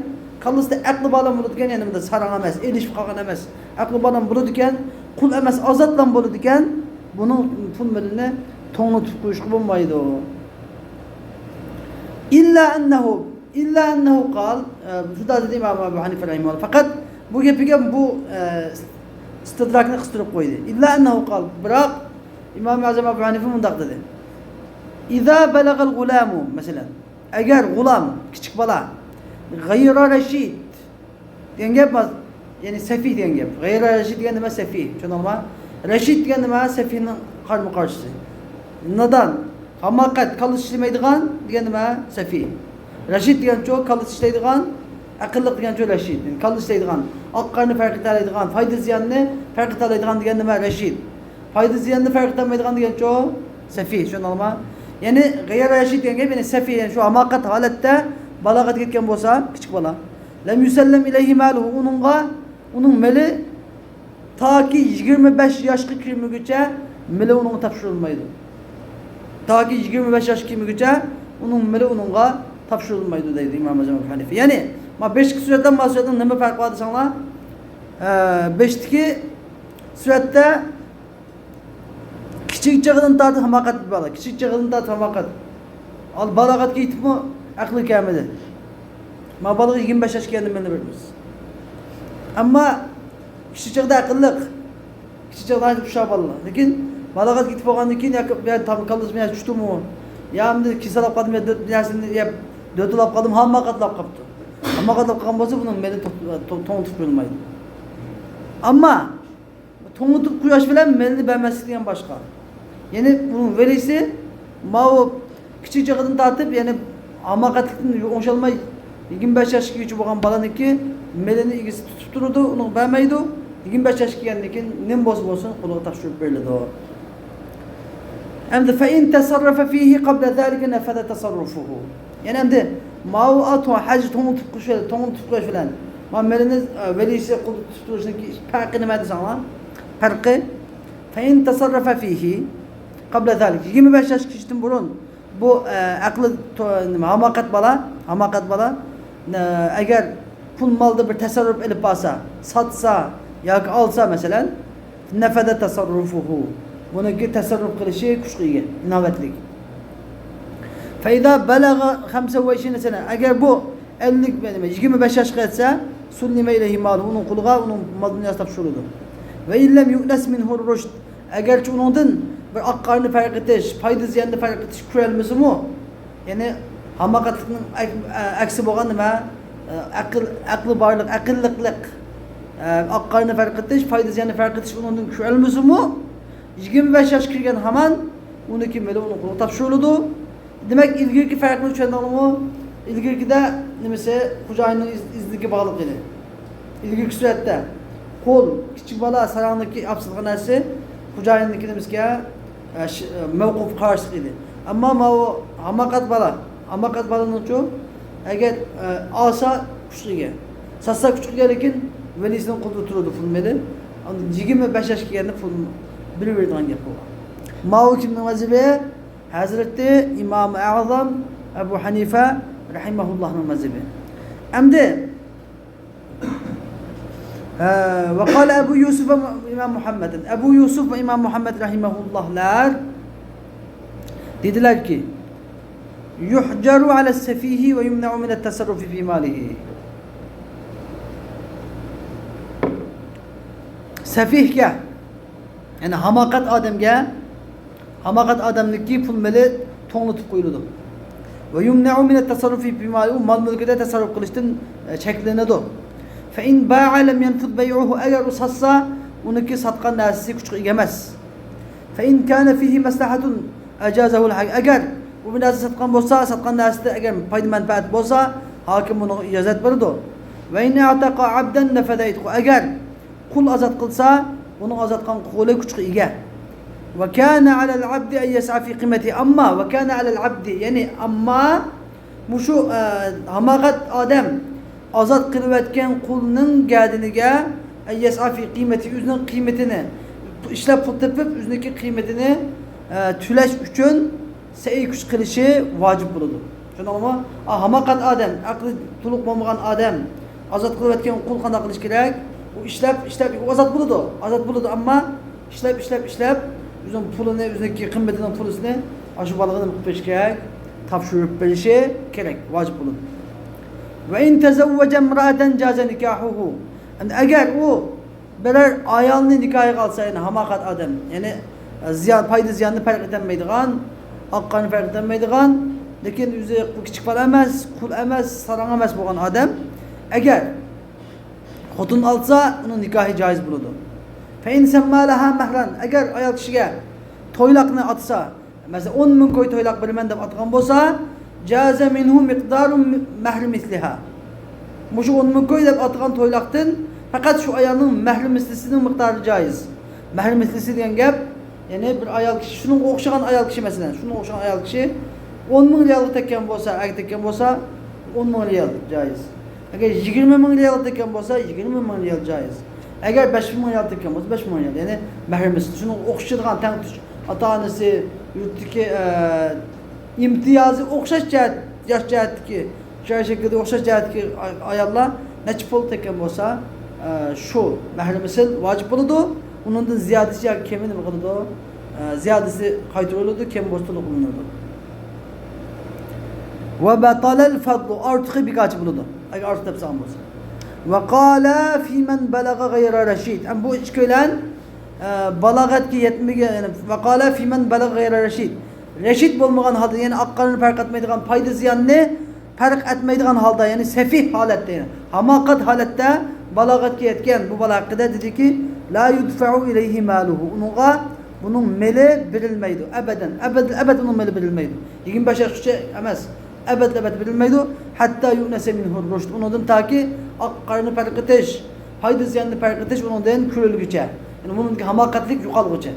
كاللىسىدا ئەقلى بارلا بولىدىكەن، يەنى بۇندا ساراڭ ئەمەس، ئېلىشىپ قالغان ئەمەس، ئەقلى بالام بولىدىكەن، قۇل ئەمەس، ئازادلام بولىدىكەن، بۇنىڭ پۇل مېلىنى توڭلىتىپ قويۇشقا بولمايدۇ. ئىللا ئەننەھۇ، ئىللا ئەننەھۇ قال، ئە، شۇنداق دېدى ئىمام ئەبۇ ھەنىفە رەھىمەھۇللاھ. پەقەت بۇ گېپىگە بۇ، ئە، ئىستىدراكنى قىستۇرۇپ قويدى. ئىللا ئەننەھۇ قال، بىراق ئىمام ئەزەم ئەبۇ ھەنىفە مۇنداق دېدى. ئىزا بەلەغەل غۇلامۇ، مەسىلەن، ئەگەر غۇلام، كىچىك بالا، غەيرە رەشىد، دېگەن گەپ، يەنى سەفىھ دېگەن گەپ. غەيرە رەشىد دېگەن نېمە؟ سەفىھ. چۈشەندىڭلارمۇ؟ رەشىد دېگەن نېمە؟ سەفىھنىڭ قارىمۇ قارشىسى. نادان، ھاماقەت، كاللىسى ئىشلىمەيدىغان دېگەن نېمە؟ سەفىھ. رەشىد دېگەنچۇ كاللىسى ئىشلەيدىغان، ئەقىللىق دېگەنچۇ رەشىد. يەنى كاللىسى ئىشلەيدىغان، ئاق قارىنى پەرق ئېتەلەيدىغان، پايدا زىياننى پەرق ئېتەلەيدىغان دېگەن نېمە؟ رەشىد. پايدا زىياننى پەرق ئېتەلمەيدىغان دېگەنچۇ؟ سەفىھ، چۈشەندىڭلارمۇ؟ يەنى غەيرە رەشىد دېگەن گەپ، يەنى سەفىھ، يەنى شۇ ھاماقەت ھالەتتە بالاغەتكە يەتكەن بولسا، كىچىك بالا. لەم يۇسەللەم ئىلەيھى مالۇھۇ، ئۇنىڭغا، ئۇنىڭ مېلى تاكى يىگىرمە بەش ياشقا كىرمىگۈچە مېلى ئۇنىڭغا تاپشۇرۇلمايدۇ. تاكى يىگىرمە بەش ياشقا كىرمىگۈچە ئۇنىڭ مېلى ئۇنىڭغا تاپشۇرۇلمايدۇ دەيدۇ ئىمام ئەزەم ئەبۇ ھەنىفە. يەنى، ما بېشىدىكى سۈرەت بىلەن ما سۈرەتنىڭ نېمە پەرقى بار دېسەڭلار، ئە، بېشىدىكى سۈرەتتە كىچىك چېغىدىن تارتىپ ھاماقەت بالا، كىچىك چېغىدىن تارتىپ ھاماقەت. ئال بالاغەتكە يېتىپمۇ ئەقلى كەلمىدى. ما بالىغا يىگىرمە بەش ياشقا كەلگەندە مېلىنى بېرىمىز. ئەمما كىچىك چېغىدا ئەقىللىق، كىچىك چېغىدا ئايتىپ خۇشال بالىلار. لېكىن بالاغەتكە يېتىپ بولغاندىن كېيىن ياكى يا تام-، كاللىسى يا چۈشتىمۇ، يا ئەمدى كېسەل ئاپ قالدىم، يا دۆت نەرسىنى يەپ، دۆتىلاپ قالدىم، ھاماقەتلاپ قاپتۇ. ھاماقەتلاپ قالغان بولسا بۇنىڭ مېلى توپ-، تو-، توڭلىتىپ قويۇلمايدۇ. ئەمما توڭلىتىپ قويۇش بىلەن مېلىنى بەرمەسلىك دېگەن باشقا. يەنى بۇنىڭ ۋەلىسى ماۋۇ كىچىك چېغىدىن تارتىپ، يەنى ھاماقەتلىكتىن ئوڭشالماي يىگىرمە بەش ياشقىچە بولغان بالىنىڭكى مېلىنى ئىگىسى تۇتۇپ تۇرىدۇ، ئۇنىڭغا بەرمەيدۇ. يىگىرمە بەش ياشقا كەلگەندىن كېيىن نېمە بولسا بولسۇن قولىغا تاپشۇرۇپ بېرىلىدۇ. ئەمدى فَإِنْ تَصَرَّفَ فِيهِ قَبْلَ ذَلِكَ نَفَذَ تَصَرُّفُهُ. يەنى ئەمدى ماۋۇ ئاتۇ ھەج توڭلىتىپ قويۇش، توڭلىتىپ قويۇش بىلەن، ما مېلىنى، ئە، ۋەلىسى قولدا تۇتۇپ تۇرۇشنىڭكى پەرقى نېمە دېسەڭلار؟ پەرقى، فَإِنْ تَصَرَّفَ فِيهِ قَبْلَ ذَلِكَ، يىگىرمە بەش ياشقىچىدىن بۇرۇن بۇ، ئە، ئەقلى تو-، نېمە، ھاماقەت بالا، ھاماقەت بالا، ئە، ئەگەر پۇل مالدا بىر تەسەررۇپ ئېلىپ بارسا، ساتسا ياكى ئالسا مەسىلەن، نەفەدە تەسەررۇفۇھۇ. بۇنىڭكى تەسەررۇپ قىلىشى كۈچكە ئىگە، ئىناۋەتلىك. فەئىزا بەلەغە خەمسە ۋە ئىشرىنە سەنە. ئەگەر بۇ ئەللىك، نېمە، يىگىرمە بەش ياشقا يەتسە، سۇللىمە ئىلەيھى مالۇ، ئۇنىڭ قولىغا ئۇنىڭ مال دۇنياسى تاپشۇرۇلىدۇ. ۋە ئىللەم يۇئنەس مىنھۇر رۇشد. ئەگەرچە ئۇنىڭدىن بىر ئاق قارىنى پەرق ئېتىش، پايدا زىياننى پەرق ئېتىش كۆرەلمىسىمۇ، يەنى ھاماقەتلىكنىڭ ئەك-، ئەكسى بولغان نېمە؟ ئەقىل، ئەقلى بارلىق، ئەقىللىقلىق. ئاق قارىنى پەرق ئېتىش، پايدا زىياننى پەرق ئېتىش ئۇنىڭدىن كۆرەلمىسىمۇ، يىگىرمە بەش ياشقا كىرگەن ھامان ئۇنىڭكى مېلى ئۇنىڭ قولىغا تاپشۇرۇلىدۇ. دېمەك، ئىلگىرىكى پەرقنى چۈشەندىڭلارمۇ؟ ئىلگىرىكىدە نېمىسى، خوجايىننىڭ ئىز-، ئىزنىگە باغلىق ئىدى. ئىلگىرىكى سۈرەتتە قۇل، كىچىك بالا، ساراڭنىڭكى ئاپسىلىغان نەرسىسى خوجايىننىڭكى نېمىسىگە، ئە، ش-، ئە، مەۋقۇپ قاراشلىق ئىدى. ئەمما ماۋۇ ھاماقەت بالا، ھاماقەت بالىنىڭچۇ، ئەگەر، ئە، ئالسا كۈچكە ئىگە، ساتسا كۈچكە ئىگە، لېكىن ۋەلىسىنىڭ قولىدا تۇرىدۇ پۇل مېلى. ئاندىن يىگىرمە بەش ياشقا كەلگەندە پۇل بېرىۋېرىدىغان گەپ بولغان. ماۋۇ كىمنىڭ مەزھىپى؟ ھەزرىتى ئىمام ئەزەم ئەبۇ ھەنىفە رەھىمەھۇللاھنىڭ مەزھىپى. ئەمدى، ھە، ۋە قالە ئەبۇ يۈسۈف ۋە ئىمام مۇھەممەد. ئەبۇ يۈسۈف ۋە ئىمام مۇھەممەد رەھىمەھۇللاھلار دېدىلەركى، يۇھجەرۇ ئەلەس سەفىھى ۋە يۇمنەئۇ مىنەت تەسەررۇفى فى مالىھى. سەفىھكە، يەنى ھاماقەت ئادەمگە، ھاماقەت ئادەمنىڭكى پۇل مېلى توڭلىتىپ قويۇلىدۇ. ۋە يۇمنەئۇ مىنەت تەسەررۇفى فى مالىھى، ئۇ مال مۈلكىدە تەسەررۇپ قىلىشتىن، ئە، چەكلىنىدۇ. فە ئىن باع لەم يەنفۇز بەيئۇھۇ، ئەگەر ئۇ ساتسا، ئۇنىڭكى ساتقان نەرسىسى كۈچكە ئىگە ئەمەس. فە ئىن كانە فىھى مەسلەھەتۇن ئەجازەھۇل ھاكىم، ئەگەر ئۇ بىر نەرسە ساتقان بولسا، ساتقان نەرسىدە ئەگەر پايدا مەنپەئەت بولسا، ھاكىم بۇنىڭغا ئىجازەت بېرىدۇ. ۋە ئىن ئەتەقە ئەبدەن نەفەدە ئىتقۇ، ئەگەر قۇل ئازاد قىلسا، ئۇنىڭ ئازاد قىلغان قۇلى كۈچكە ئىگە. ۋە كانە ئەلەل ئەبدى ئەن يەسئە فى قىيمەتىھى، ئەمما، ۋە كانە ئەلەل ئەبدى، يەنى ئەمما مۇشۇ، ئە، ھاماقەت ئادەم ئازاد قىلىۋەتكەن قۇلنىڭ گەدىنىگە، ئەن يەسئە فى قىيمەتىھى، ئۆزىنىڭ قىممىتىنى، ئىشلەپ پۇل تېپىپ، ئۆزىنىڭكى قىممىتىنى، ئە، تۆلەش ئۈچۈن سەي كۈچ قىلىشى ۋاجىپ بولىدۇ. چۈشەندىڭىزمۇ؟ ئا، ھاماقەت ئادەم، ئەقلى تولۇق بولمىغان ئادەم، ئازاد قىلىۋەتكەن قۇل قانداق قىلىش كېرەك؟ ئۇ ئىشلەپ، ئىشلەپ، ئۇ ئازاد بولىدۇ. ئازاد بولىدۇ، ئەمما ئىشلەپ، ئىشلەپ، ئىشلەپ، ئۆزىنىڭ پۇلىنى، ئۆزىنىڭكى قىممىتىنىڭ پۇلىسىنى ئاشۇ بالىغا نېمە قىلىپ بېرىشى كېرەك؟ تاپشۇرۇپ بېرىشى كېرەك، ۋاجىپ بولىدۇ. ۋە ئىن تەزەۋۋەجە ئىمرائەتەن جازە نىكاھۇھۇ. ئەمدى ئەگەر ئۇ بىرەر ئايالنى نىكاھىغا ئالسا، يەنى ھاماقەت ئادەم، يەنى، ئە، زىيان، پايدا زىياننى پەرق ئېتەلمەيدىغان، ئاق قارىنى پەرق ئېتەلمەيدىغان، لېكىن ئۆزى بۇ كىچىك بالا ئەمەس، قۇل ئەمەس، ساراڭ ئەمەس بولغان ئادەم، ئەگەر خوتۇن ئالسا، ئۇنىڭ نىكاھى جايىز بولىدۇ. فەئىن سەمما لەھا مەھرەن، ئەگەر ئايال كىشىگە تويلاقنى ئاتىسا، مەسىلەن، ئون مىڭ كوي تويلاق بېرىمەن دەپ ئاتىغان بولسا، جازە مىنھۇ مىقدارۇ مەھرى مىسلىھا. مۇشۇ ئون مىڭ كوي دەپ ئاتىغان تويلاقتىن پەقەت شۇ ئايالنىڭ مەھرى مىسلىسىنىڭ مىقدارى جايىز. مەھرى مىسلىسى دېگەن گەپ، يەنى بىر ئايال كىشى، شۇنىڭغا ئوخشىغان ئايال كىشى، مەسىلەن، شۇنىڭغا ئوخشىغان ئايال كىشى ئون مىڭ رىيالغا تەگكەن بولسا، ئەگەر تەگكەن بولسا، ئون مىڭ رىيال جايىز. ئەگەر يىگىرمە مىڭ رىيالغا تەگكەن بولسا، يىگىرمە مىڭ رىيال جايىز. ئەگەر بەش مىڭ رىيال تەگكەن بولسا، بەش مىڭ رىيال. يەنى مەھرىمىسى، شۇنىڭغا ئوخشىشىدىغان، تەڭ تۇتۇش، ئاتا-ئانىسى، يۇرتتىكى، ئە، ئىمتىيازى ئوخشاش جەھەت، ياش جەھەتتىكى، شەرئىي شەكىلدە ئوخشاش جەھەتتىكى ئا-، ئاياللار نەچچە پۇل تەگكەن بولسا، ئە، شۇ مەھرىمىسى ۋاجىپ بولىدۇ. ئۇنىڭدىن زىيادىسى ياكى كېمى نېمە قىلىدۇ؟ ئە، زىيادىسى قايتۇرۇلىدۇ، كېمى بولسا تولۇق قىلىنىدۇ. ۋە بەتەلەل فەزلۇ، ئارتۇقى بىكارچى بولىدۇ، ئەگەر ئارتۇق دەپ سالغان بولسا. ۋە قالە فىمەن بەلەغە غەيرە رەشىد. ئەمما بۇ ئىككىيلەن، ئە، بالاغەتكە يەتمىگەن، يەنى، ۋە قالە فىمەن بەلەغە غەيرە رەشىد. رەشىد بولمىغان ھالدا، يەنى ئاق قارىنى پەرق ئەتمەيدىغان، پايدا زىياننى پەرق ئەتمەيدىغان ھالدا، يەنى سەفىھ ھالەتتە، يەنى ھاماقەت ھالەتتە بالاغەتكە يەتكەن بۇ بالا ھەققىدە دېدىكى، لا يۇدفەئۇ ئىلەيھى مالۇھۇ. ئۇنىڭغا بۇنىڭ مېلى بېرىلمەيدۇ. ئەبەدەن، ئەبەدەن ئەبەد ئۇنىڭ مېلى بېرىلمەيدۇ. يىگىرمە بەش ياشقىچە ئەمەس. ئەبەد ئەبەد بېرىلمەيدۇ. ھەتتا يۇئنەسە مىنھۇر رۇشد. ئۇنىڭدىن تاكى ئاق قارىنى پەرق ئېتىش، پايدا زىياننى پەرق ئېتىش ئۇنىڭدىن كۆرۈلگۈچە. يەنى بۇنىڭدىكى ھاماقەتلىك يوقالغۇچە.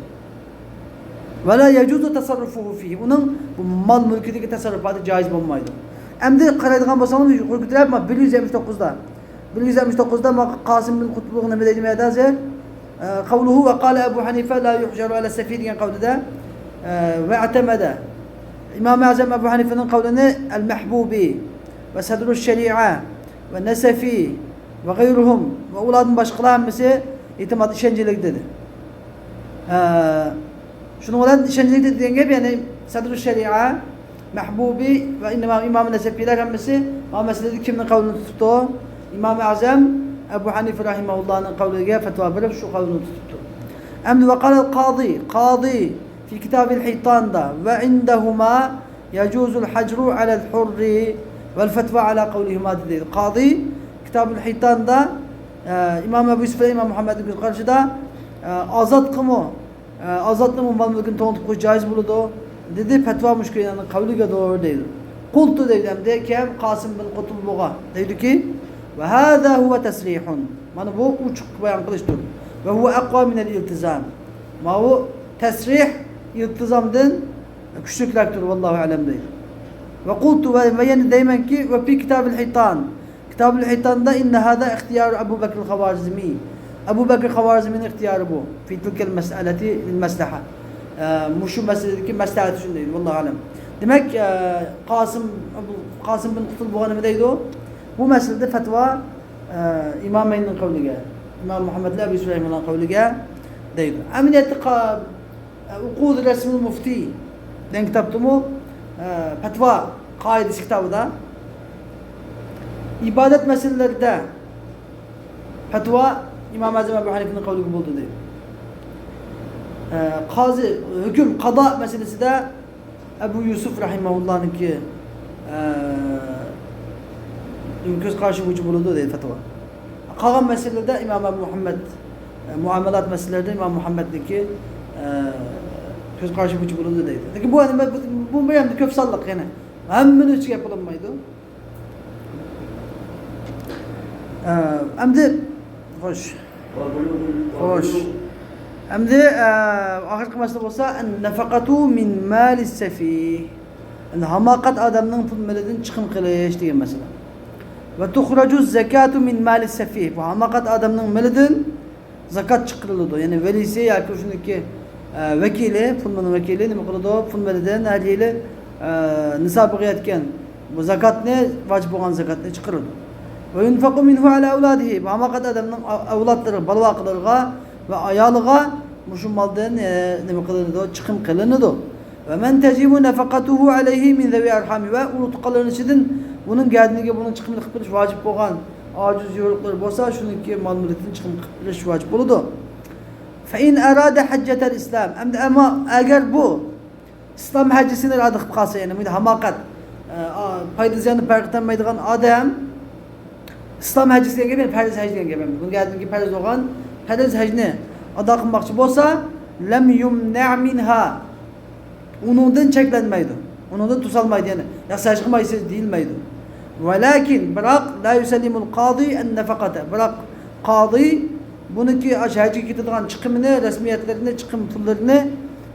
ۋە لا يەجۇزۇ تەسەررۇفۇھۇ فىھى. ئۇنىڭ بۇ مال مۈلكىدىكى تەسەررۇپاتى جايىز بولمايدۇ. ئەمدى قارايدىغان بولساڭلار، يۇقىرى كۆتۈرۈپ، مانا، بىر يۈز يەتمىش توققۇزدا، بىر يۈز يەتمىش توققۇزدا، مانا، قاسىم بىن قۇتبۇلغا نېمە دەيدۇ مەيەردە ھازىر؟ ئە، قەۋلۇھۇ ۋە قالە ئەبۇ ھەنىفە لا يۇھجەرۇ ئەلە سەفىھ دېگەن قەۋلىدە، ئە، ۋە ئەتەمەدە. ئىمام ئەزەم ئەبۇ ھەنىفىنىڭ قەۋلىنى ئەل مەھبۇبى ۋە سەدرۇش شەرىئە ۋە نەسەفى ۋە غەيرۇھۇم ۋە ئۇلاردىن باشقىلار ھەممىسى ئېتىماد ئىشەنچلىك دېدى. ئە، شۇنىڭ بىلەن ئىشەنچلىك دېگەن گەپ، يەنى سەدرۇش شەرىئە، مەھبۇبى ۋە ئىمام، ئىمام نەسەفىيلەر ھەممىسى ما مەسىلىدە كىمنىڭ قەۋلىنى تۇتۇپتۇ؟ ئىمام ئەزەم ئەبۇ ھەنىفە رەھىمەھۇللاھنىڭ قەۋلىگە پەتىۋا بېرىپ، شۇ قەۋلىنى تۇتۇپتۇ. ئەمدى ۋە قالەل قازى، قازى في كتاب الحيطان دا وعندهما يجوز الحجر على الحر والفتوى على قولهما دېدى. قازى كىتابۇل ھىيتاندا، ئە، ئىمام ئەبۇ يۈسۈپ بىلەن ئىمام مۇھەممەدنىڭ كۆز قارىشىدا، ئە، ئازادقىمۇ، ئە، ئازادنىڭمۇ مال مۈلكىنى توڭلىتىپ قويۇش جايىز بولىدۇ، دېدى. پەتىۋا مۇشۇ كىشىلەرنىڭ قەۋلىگىدۇر دەيدۇ. قۇلتۇ دەيدۇ، ئەمدى كەم قاسىم بىن قۇتۇلبۇغا دەيدۇكى، وهذا هو تصريح، مانا بۇ ئوچۇق بايان قىلىشتۇر. وهو أقوى من الالتزام، ماۋۇ تەسرىھ ئىلتىزامدىن كۈچلۈكرەكتۇر، ۋاللاھۇ ئەلەم دەيدۇ. ۋە قۇلتۇ، ۋە، ۋە يەنە دەيمەنكى، ۋە في كتاب الحيطان، كىتابۇل ھىيتاندا، إن هذا اختيار أبو بكر الخوارزمي، ئەبۇ بەكىر خاۋارزمىنىڭ ئىختىيارى بۇ، في تلك المسألة للمصلحة، ئە، مۇشۇ مەسىلىدىكى مەسلىھەت ئۈچۈن دەيدۇ، ۋاللاھۇ ئەلەم. دېمەك، ئە، قاسىم، ئەبۇ قاسىم بىن قۇتۇلبۇغا نېمە دەيدۇ؟ بۇ مەسىلىدە پەتىۋا، ئە، ئىمامەيننىڭ قەۋلىگە، ئىمام مۇھەممەد بىلەن ئەبۇ يۈسۈپ رەھىمەھۇللاھنىڭ قەۋلىگە دەيدۇ. ئەمەلىيەتتە قا-، ئۇقۇد رەسمۇل مۇفتى دېگەن كىتابتىمۇ، ئە، پەتىۋا قائىدىسى كىتابىدا ئىبادەت مەسىلىلىرىدە پەتىۋا ئىمام ئەزەم ئەبۇ ھەنىفىنىڭ قەۋلىگە بولىدۇ دەيدۇ. ئە، قازى، ھۆكۈم، قازا مەسىلىسىدە ئەبۇ يۈسۈپ رەھىمەھۇللاھنىڭكى، ئە، كۆز قارىشى بويىچە بولىدۇ دەيدۇ پەتىۋا. قالغان مەسىلىلەردە ئىمام ئەبۇ مۇھەممەد، ئە، مۇئامىلات مەسىلىلىرىدە ئىمام مۇھەممەدنىڭكى، ئە، كۆز قارىشى بويىچە بولىدۇ دەيدۇ. لېكىن بۇ، بۇ، بۇ، بۇ يەردە كۆپ سانلىق يەنە. ھەممىنىڭ ئۈستىگە گەپ قىلىنمايدۇ. ئە، ئەمدى، خوش. خوش. ئەمدى، ئە، ئاخىرقى مەسىلە بولسا، النفقة من مال السفيه. ئەمدى ھاماقەت ئادەمنىڭ پۇل مېلىدىن چىقىم قىلىش دېگەن مەسىلە. وتخرج الزكاة من مال السفيه. بۇ ھاماقەت ئادەمنىڭ مېلىدىن زاكات چىقىرىلىدۇ. يەنى ۋەلىسى ياكى شۇنىڭكى، ئە، ۋەكىلى، پۇل مېلىنىڭ ۋەكىلى نېمە قىلىدۇ؟ پۇل مېلىدىن ھەر يىلى، ئە، نىسابىغا يەتكەن بۇ زاكاتنى، ۋاجىپ بولغان زاكاتنى چىقىرىدۇ. وينفق منه على أولاده. بۇ ھاماقەت ئادەمنىڭ ئا-، ئەۋلادلىرىغا، بالىۋاقلىرىغا ۋە ئايالىغا مۇشۇ مالدىن، ئە، نېمە قىلىنىدۇ؟ چىقىم قىلىنىدۇ. ومن تجب نفقته عليه من ذوي أرحامه، ۋە ئۇرۇق تۇغقانلىرىنىڭ ئىچىدىن بۇنىڭ گەدىنىگە بۇنىڭ چىقىمىنى قىلىپ بېرىش ۋاجىپ بولغان ئاجىز يورۇقلىرى بولسا، شۇنىڭكى مال مۈلكىدىن چىقىم قىلىپ بېرىش ۋاجىپ بولىدۇ. فإن أراد حجة الإسلام، ئەمدى ئەمما ئەگەر بۇ ئىسلام ھەججىسىنى ئىرادە قىلىپ قالسا، يەنى بۇ ھاماقەت، ئە، ئا، پايدا زىياننى پەرق ئېتەلمەيدىغان ئادەم ئىسلام ھەججىسى دېگەن گەپ، يەنى پەرز ھەج دېگەن گەپ. بۇنىڭ ئالدىنقى پەرز بولغان پەرز ھەجنى ئادا قىلماقچى بولسا، لم يمنع منها، ئۇنىڭدىن چەكلەنمەيدۇ. ئۇنىڭدىن توسالمايدۇ، يەنى، ياخشى ھەج قىلمايسىز دېيىلمەيدۇ. ولكن، بىراق، لا يسلم القاضي النفقة. بىراق، قازى بۇنىڭكى ئاشۇ ھەجگە كېتىدىغان چىقىمىنى، رەسمىيەتلىرىنى، چىقىم پۇللىرىنى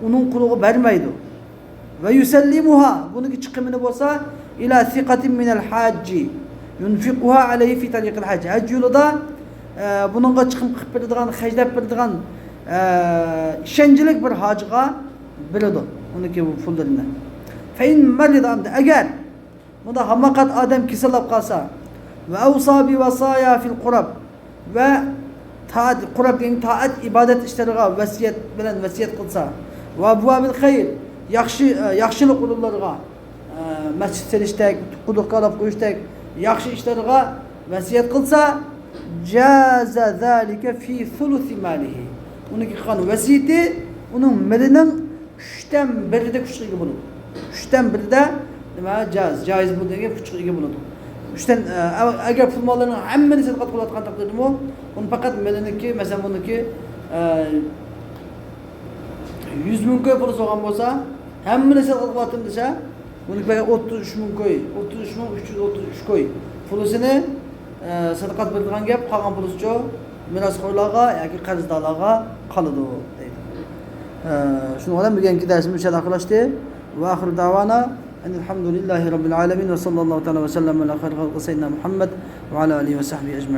ئۇنىڭ قولىغا بەرمەيدۇ. ويسلمها، بۇنىڭكى چىقىمىنى بولسا، إلى ثقة من الحاج ينفقها عليه في طريق الحج. ھەج يولىدا، ئە، بۇنىڭغا چىقىم قىلىپ بېرىدىغان، خەجلەپ بېرىدىغان، ئە، ئىشەنچلىك بىر ھاجىغا بېرىدۇ ئۇنىڭكى بۇ پۇللىرىنى. فإن مرض، ئەمدى ئەگەر بۇندا ھاماقەت ئادەم كېسەللەپ قالسا، وأوصى بوصايا في القرب، ۋە تائەت، قۇرب دېگەن تائەت، ئىبادەت ئىشلىرىغا ۋەسىيەت بىلەن ۋەسىيەت قىلسا، وأبواب الخير، ياخشى، ياخشىلىق ئورۇنلىرىغا، مەسچىت سېلىشتەك، قۇدۇق كالاپ قويۇشتەك ياخشى ئىشلارغا ۋەسىيەت قىلسا، جاز ذلك في ثلث ماله، ئۇنىڭكى قىلغان ۋەسىيىتى ئۇنىڭ مېلىنىڭ ئۈچتىن بىرىدە كۈچكە ئىگە بولىدۇ. ئۈچتىن بىرىدە نېمە؟ جايىز، جايىز بۇ دېگەن كۈچكە ئىگە بولىدۇ. ئۈچتىن، ئە، ئەگەر پۇل ماللىرىنىڭ ھەممىنى سەدىقە قىلىۋاتقان تەقدىردىمۇ، ئۇنى پەقەت مېلىنىڭكى، مەسىلەن، بۇنىڭكى، ئە، يۈز مىڭ كوي پۇلى بولغان بولسا، ھەممىنى سەدىقە قىلىۋاتىمەن دېسە، بۇنىڭكى پەقەت ئوتتۇز ئۈچ مىڭ كوي، ئوتتۇز ئۈچ مىڭ ئۈچ يۈز ئوتتۇز ئۈچ كوي پۇلىسىنى، ئە، سەدىقە بېرىدىغان گەپ، قالغان پۇلىسىچۇ مىراسخورلارغا ياكى قەرزدارلارغا قالىدۇ دەيدۇ. ئە، شۇنىڭ بىلەن بۈگۈنكى دەرسىمىز مۇشۇ يەردە ئاخىرلاشتى. وآخر دعوانا أن الحمد لله رب العالمين، وصلى الله تعالى وسلم على خير خلقه سيدنا محمد وعلى آله وصحبه أجمعين.